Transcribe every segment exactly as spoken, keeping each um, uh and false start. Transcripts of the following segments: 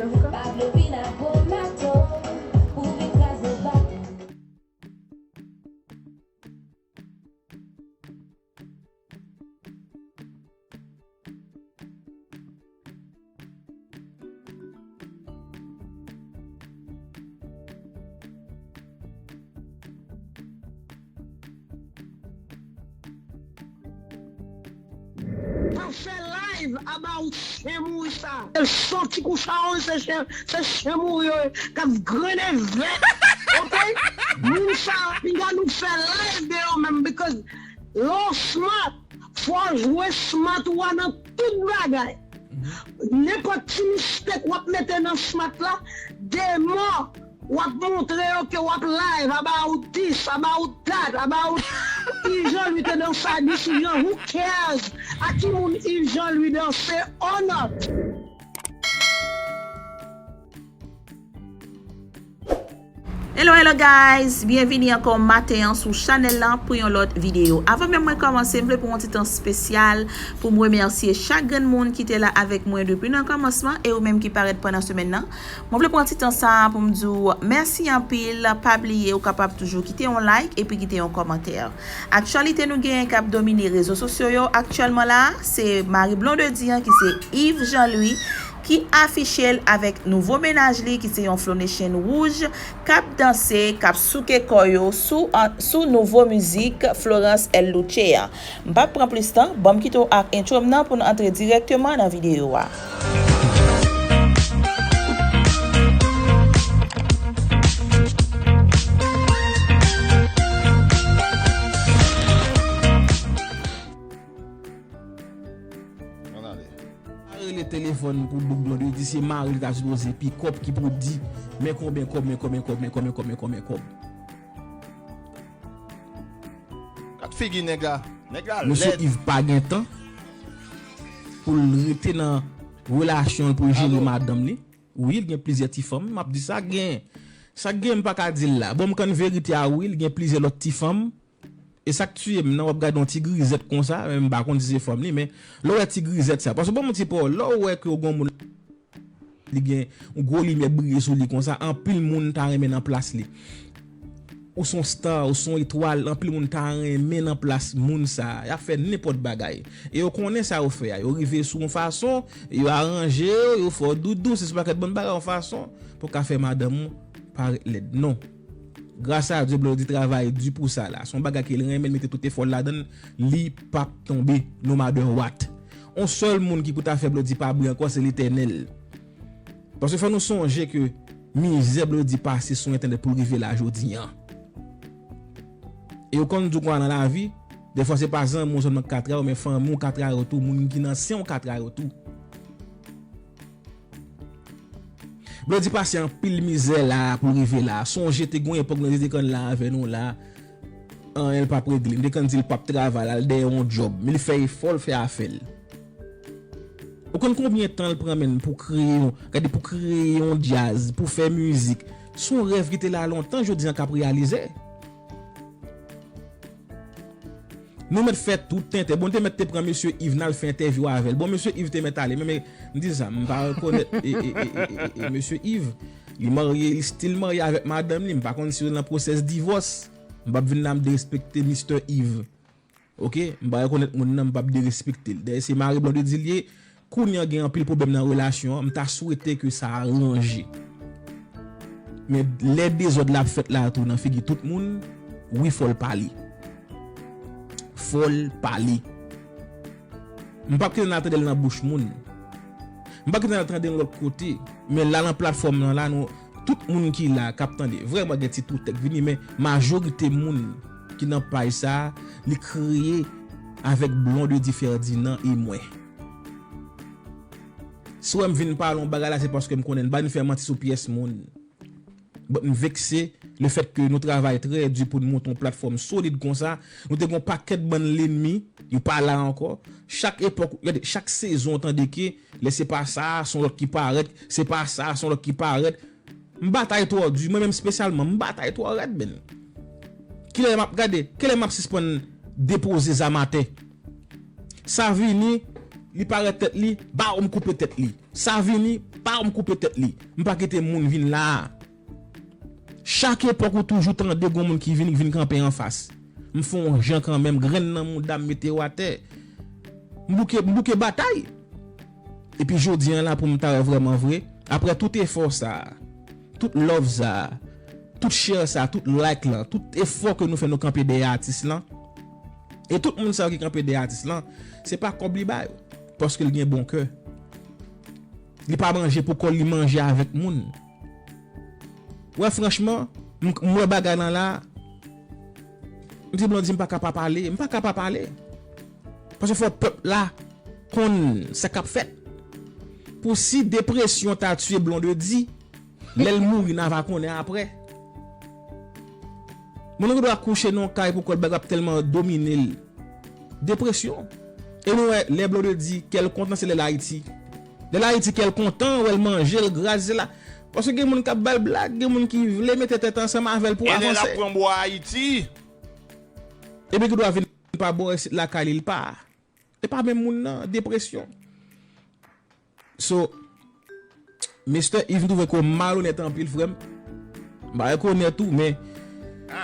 Pablo vin ak gwo mato pou vin kraze bato. Pa fè live about chen mouri sa. Sèl son ti kou chawony se chen, se chen mouri yo ye k ap grennen vè. Ok? Moun sa, piga nou fè live de yo menm, because lè w smart, fò w jwe smart ou a nan tout bagay. Nenpòt ti mistake w ap mete nan smart la, demò w ap montre yo ke w ap live about this, about that, about Yves Jean Louis te danse a dis Yves Jean, who cares? A ki moun Yves Jean Louis danse or not? Hello, hello guys! Byenvini ankò maten an sou chanèl lan pou yon lòt videyo. Avan menm mwen kòmanse, m vle pran yon ti tan espesyal pou m remèsye chak grenn moun ki te la avèk mwen depi nan kòmansman e ou menm ki parèt pandan semèn nan. Mwen vle pran ti tan sa a pou m di w mèsi anpil. Pa bliye ou kapab toujou kite yon like epi kite yon kòmantè. Aktyalite nou genyen k ap domine rezo sosyo yo aktyèlman la, se mari Blondedy an ki se Yves Jean Louis ki afiche l avèk nouvo mennaj li ki se yon Flonation wouj k ap danse, k ap souke kò yo sou, sou nouvo mizik Florence L Louche an. M p ap pran plis tan, ban m kite w ak entwo m nan pou n antre dirèkteman nan videyo a. Ann ale. Pa rele telefòn pou boug Blondedy, se mari li ta sipoze pikòp ki pou di, men konbyen kòb, men konbyen kòb, men konbyen kòb, men konbyen kòb. Gad figi nèg la. Nèg la lèd. Mesye Yves pa gen tan pou l rete nan relasyon l pou l jere madanm li. Wi, l gen plizyè ti fanm, m ap di sa gen. Sa gen, m pa ka di l la. Bon, m konn verite a, wi, l gen plizyè lòt ti fanm. E sa k tiye m nan, w ap gade yon ti grizèt konsa, men m pa konn si se fanm li, men lè w wè ti grizèt sa, paske bon, m di pou w, lè w wè ke w gen yon moun li gen yon gwo limyè k briye sou li konsa, anpil moun ta renmen nan plas li. Ou se yon star, ou se yon etwal, anpil moun ta renmen nan plas moun sa a. Y ap fè nenpòt bagay. E yo konnen sa yo fè a. Yo rive sou yon fason, yo aranje w, yo fè w doudou, se sou pakèt bann bagay yon fason pou ka fè madanm ou parèt lèd. Non. Gras a Dye, Blondedy travay di pou sa la. Se yon bagay ke l renmen, l mete tout efò l ladan l, li p ap tonbe, no matter what. On sèl moun ki pou ta fè Blondedy pa bri ankò, se Letènèl. Paske fò nou sonje ke mizè Blondedy pase sou entènèt pou l rive la jodi an. E yo konn di w konsa nan lavi, dèfwa se pa zanmi w sèlman k ka trayi w, men fanmi w ka trayi w tou, moun ki nan sen w ka trayi w tou. Blondedy pase anpil mizè la pou l rive la. Sonje te gen yon epòk Blondedy te konn la avè nou la. Anyen l p ap regle. M te konn di l p ap travay, l al dèyè yon djòb. Men li fè efò, l fè afè l. Ou konn konbyen tan l pran menm pou kreye yon, gade, pou kreye yon djaz, pou fè mizik. Se yon rèv ki te la lontan, jodi an k ap reyalize. Nou mèt fè tout tenten. Bon, te mèt te pran mesye Yves nan al fè entèvyou avè l. Bon, mesye Yves te mèt ale. Men, men, m di sa, m pa rekonèt e, e, e, e, e, e mesye Yves. Li marye, li still marye avèk madanm li. M pa konn si yo nan pwosès divòs. M p ap vin la m derespekte mistè Yves. Ok? M pa rekonèt moun nan, m p ap derespekte l. Dayè, se mari Blondedy l ye. Kounye a gen anpil pwoblèm nan relasyon an, m ta swete ke sa ranje. Men lè dezòd la ap fèt la tou nan figi tout moun, wi, fò l pale. Fò l pale. M p ap kite n al tande l nan bouch moun. M p ap kite n al tande l lòt kote. Men la nan platfòm nan la, nou, tout moun ki la, k ap tande, vrèman gen ti toutè k vini, men majorite moun ki nan paj sa a, li kreye avèk Blondedy Ferdinand e mwen. Si w wè m vin pale yon bagay la, se paske m konnen n pa vin fè manti sou pyès moun. But m vekse lefètke nou travay trè di pou n monte yon platfòm solid konsa. Nou te gen yon pakèt bann lènmi, yo pa la ankò. Chak epòk, gade, chak sezon, w tande ke lè se pa sa, se yon lòt ki parèt, se pa sa, se yon lòt ki parèt. M batay twò di, mwen menm espesyalman, m batay twò rèd, men. Kilè m ap gade, kilè m ap sispann depoze zam atè? Sa vini, li parèt tèt li, bawm koupe tèt li. Sa vini, pa m koupe tèt li. M pa kite moun vin la a. Chak epòk ou toujou tande gon moun ki vin, vin kanpe anfas. M fè yon jan kanmenm, grenn nan mouda m mete yo atè. M bouke, m bouke batay. Epi jodi an la pou m ta wè vrèman vre, aprè tout efò sa, tout love sa, tout share sa, tout like lan, tout efò ke nou fè nou kanpe dèyè atis lan, e tout moun sa yo ki kanpe dèyè atis lan, se pa kòb li ba yo, paske l gen bon kè. Li pa manje pou kò l, li manje avèk moun. Wè, franchman, m, m wè bagay lan la, m di Blondy m pa ka pa pale, m pa ka pa pale. Paske fò pèp la konn sa k ap fèt. Pou si depresyon ta tiye Blondedy, lè l mouri, n a va konnen aprè. Moun gen dwa kouche nan yon kay pou kò l bagay ap tèlman domine l. Depresyon. E nou wè, lè Blondedy kè l kontan, se lè l Ayiti. Lè l Ayiti kè l kontan, wè l manje, l gras, se la. Paske gen moun k ap ba l blag, gen moun ki vle mete tèt ansanm avè l pou avanse. E lè l ap pran bò Ayiti. Epi ki dwa vin pa bò isit lakay li, l pa. E pa menm moun nan, depresyon. So, Mister Yves, m twouve ke w malonèt anpil, frè m. M pa rekonèt ou, men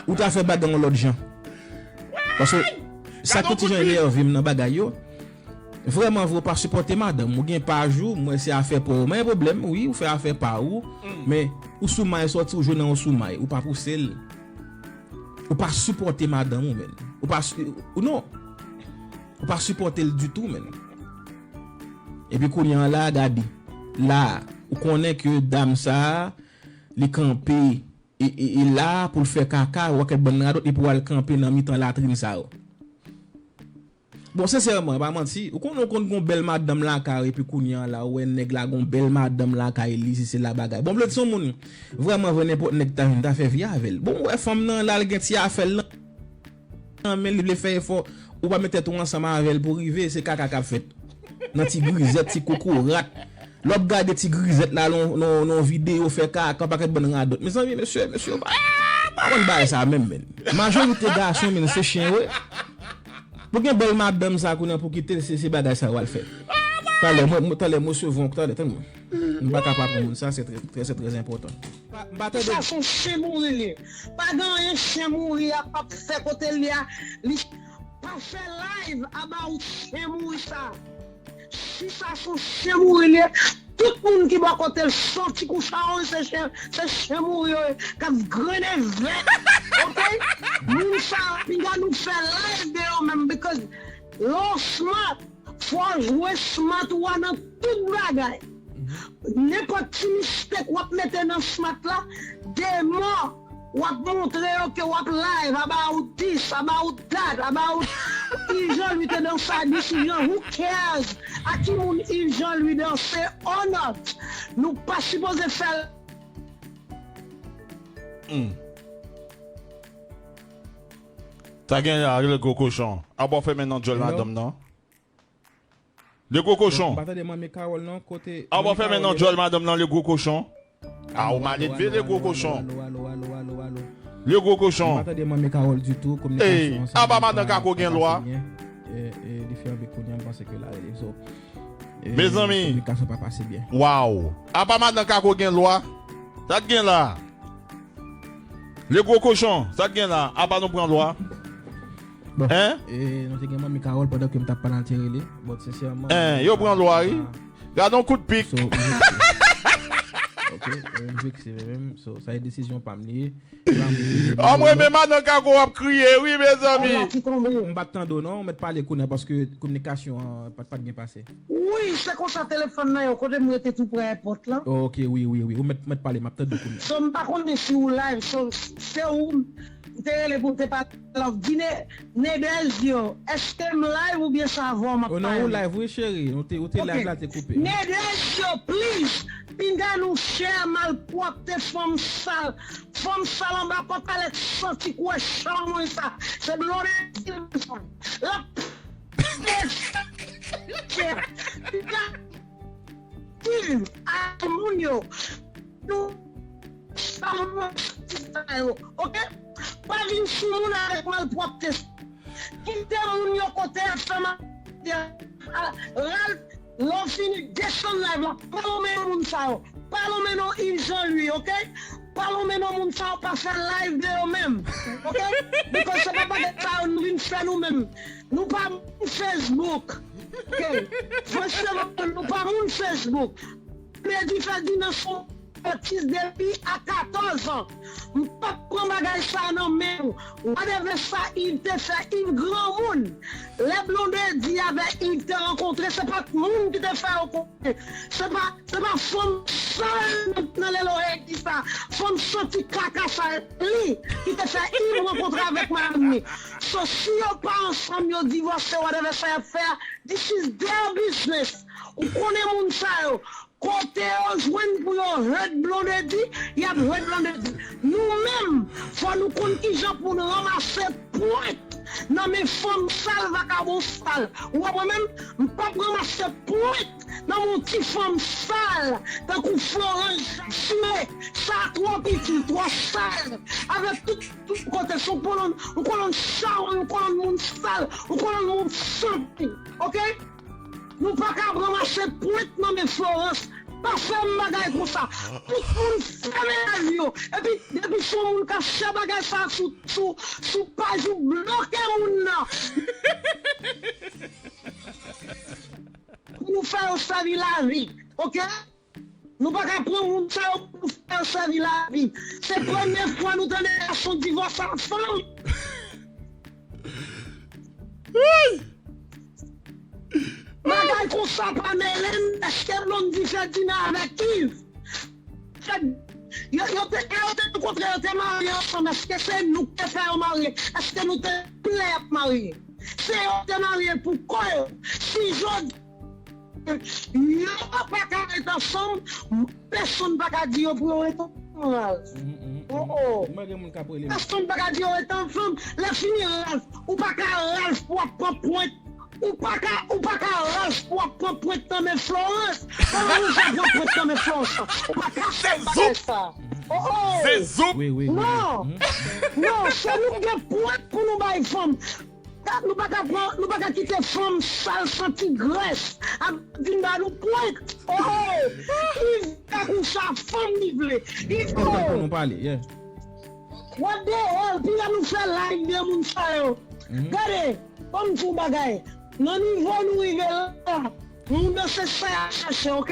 ou ta fè bagay yon lòt jan. Paske sa ki ti jan enève m nan bagay yo, vrèman vre, ou pa sipòte madanm ou. Gen paj ou, m wè se afè pa w, men pwoblèm, wi, ou fè afè pa ou, men ou sou may sòti, ou jwe nan yon sou may, ou pa pouse l. Ou pa sipòte madanm ou, menn. Ou pa, ou non. Ou pa sipòte l ditou, menn. Epi kounye an la, gade. La, ou konnen ke dam sa, li kanpe, e, e, e la, pou l fè kaka, ou wè kèk bann radòt, epi w al kanpe nan mitan latrin sa yo. Bon, sensèman, pa manti, ou konn, ou konn gon bèl madanm lakay, epi kounye an la, ou wè nèg la gon bèl madanm lakay li, si se la bagay. Bon, m vle di se yon moun, vrèman vre, nenpòt nèg ta vin, ta fè vi avè l. Bon, ou wè fanm nan, la, l gen ti afè l nan, nan men l, li vle fè efò, ou pa met tèt ou ansanm avè l pou rive, se kaka k ap fèt. Nan ti grizèt, ti kokorat. Lè w ap gade ti grizèt la, nan, nan, nan videyo, fè kaka, yon pakèt bann radòt. Mezanmi, mesye, mesye, yo pa, pa konn bagay sa menm, menn. Majorite gason, menn, se chen yo ye. Pou gen bèl madanm sa kounye a pou kite l, se, se bagay sa yo al fè. Talè, mwen, mwen, talè, mwen resevwa yon, talè, tann mwen. M pa ka pa pran moun sa, se trè, trè, se trè enpòtan. M pa, m pa tande. Sa se yon chen mouri li ye. Pa gen anyen chen mouri a p ap fè kote li a. Li pa fè live about chen mouri sa. Si sa se yon chen mouri li ye, tout moun ki bò kote l santi kou sa, wi, se chen, se chen mouri yo ye, k ap grennen vè. Oke? Moun sa yo, piga nou fè live de yo menm, because lè w smart, fò w jwe smart ou a nan tout bagay. Nenpòt ti mistake w ap mete nan smart la, demon w ap montre yo ke w ap live about this, about that, about Yves Jean Louis te danse a dis Yves Jean, who cares? A ki moun Yves Jean Louis danse or not? Nou pa sipoze fè l. Hmm. Sa gen la, rele gwo kochon. Aba w fèmen nan djòl madanm nan. Le gwo kochon. M pa tande manmi Carole non, kote. Aba w fèmen nan djòl madanm nan, le gwo kochon. A, ou maledve, le gwo kochon. Alo, alo, alo, alo, alo, alo. Le gwo kochon. M pa tande manmi Carole ditou, kominikasyon an. Aba madan Kako gen lwa. E, e, li fè anvi kounye a, m panse ke la rele. So, e, mezanmi, kominikasyon pa pase byen. Waw. Aba madan Kako gen lwa. Sa t gen la? Le gwo kochon, sa t gen la? Apa nou pran lwa? Bon, hein? E, nou te gen manmi Carole pandan ke m t ap pale, al te rele. Bon, sensèman, hein, yo pran lwa, wi. Gade yon kout pik. So, m vekse. Ok, e, m vekse menm. So, sa e desizyon pa m li ye. Oh, mwen menm madan Kako w ap kriye, wi, mezanmi. M pa t tande w non, ou mèt pale kounye a paske kominikasyon an pa t, pa t byen pase. Wi, se konsa telefòn nan ye, kote m rete tou pre èpòt lan. Oh, ok, wi, wi, wi. Ou mèt, mèt pale, m ap tande w kounye a. So, m pa konnen si ou live, so, se ou m te rele pou m te pale avè w. Di Ne-, Nedezio, èske m live oubyen se avè w m ap pale? Oh non, ou live, wi, cheri. Ou te, ou te live la, te koupe. Nedezio, please, pinga nou share malpwòpte fanm sal. Fanm sal anba pantalèt santi kouwè chan mwen sa. Se Blondedy l bezwen. L ap Ay moun yo. Nou sa mwen santi sa yo. Ok? Pa vin sou moun avèk malpwòpte. Kite moun yo kote y ap fè mal. Ralph, Lè w fini desann live la, pa lonmen non moun sa yo. Pa lonmen non Yves Jean Louis, ok? Pa lonmen non moun sa yo, pa fè live de yo menm, ok? Because se pa bagay sa yo nou vin fè nou menm. Nou pa moun Facebook, ok? Franchman, nou pa moun Facebook. Blondedy Ferdinand se yon atis depi a katòz an. M p ap pran bagay sa nan men w. Whatever sa Yves te fè, Yves granmoun. Lè Blondedy avè Yves te rankontre, se pa t moun ki te fè yo konnen. Se pa, se pa fanm sal nan, nan lelo egi sa. Fanm santi kaka sa li ki te fè Yves rankontre avèk madanm li. So, si yo pa ansanm, yo divòse, whatever sa y ap fè a, this is their business. Ou konnen moun sa yo. Kote yo jwenn pou yo hurt Blondedy, y ap hurt Blondedy. Nou menm, fò nou konn kijan pou n ranmase pwent nan men fanm sal, vakabon sal. Ou konprann menm? M p ap ranmase pwent nan men yon ti fanm sal, tankou Florence Jacquemet. Sa twò piti, twò sal. Avèk tout, tout kote, se yon kolonn, yon kolonn chaw, yon kolonn moun sal, yon kolonn moun santi. Ok? Nou pa ka ranmase pwent nan men Florence. Pa fè m bagay konsa. Tout moun fèmen live yo. Epi, depi se yon moun k ap fè bagay sa sou, sou, sou paj ou, bloke moun nan. Pou nou fè yo sèvi lavi, ok? Nou pa ka pran moun sa yo pou fè yo sèvi lavi. Se premye fwa nou tande gason divòse ak fanm. Bagay konsa pa mele m. Èske Blondy Ferdinand avèk Yves? Fè, yo, yo te, lè yo te rankontre, yo te marye ansanm. Èske se nou ki te fè yo marye? Èske nou te konnen y ap marye? Se yo te marye pou kò yo. Si jodi yo pa ka ret ansanm, pèsonn pa ka di yo pou yo ret ansanm. Oh, oh. Pèsonn pa ka di yo ret ansanm. Lè fini, Ralph, ou pa ka Ralph pou w ap pran pwent. Ou pa ka, ou pa ka Ralph pou w ap pran pwent nan men Florence. Kòman ou fè pran pwent nan men Florence? Ou pa ka fè bagay sa. Oh, oh. Non. Non, se nou ki gen pwent pou nou bay fanm. Nou pa ka pran, nou pa ka kite fanm sal santi grès ap vin ba nou pwent. Oh, oh. Yves ka konsa fanm li vle. Yves, oh. What the hell? Pi la nou fè live de moun sa yo. Gade, ban m di w bagay. Nan nivo nou rive la, moun nan se sa y ap chèche, ok?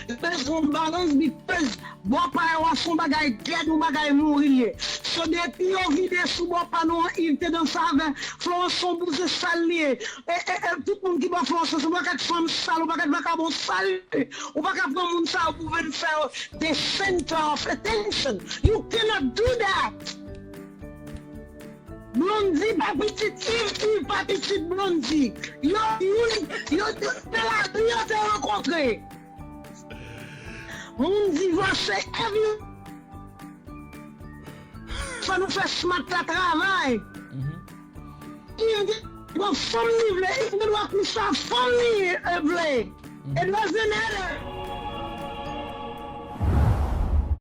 Yo bezwen yon balans because bò pa yo a se yon bagay dèd, yon bagay mouri li ye. So depi yo vide sou bò pa nou an, Yves te danse avè Florence, se yon bouzen sal li ye. E, e, e, tout moun ki bò Florence, se yon pakèt fanm sal, yon pakèt vakabon sal li ye. Ou pa ka pran moun sa yo pou vin fè yo the center of attention. You cannot do that. Blondy pa pitit Yves, Yves pa pitit Blondy. Yo youn, yo, yo, nan lari yo te rankontre. Moun divòse, every, fò nou fè smart la travay. Yves gen dwa fanm li vle, Yves gen dwa konsa fanm li vle. It doesn't matter.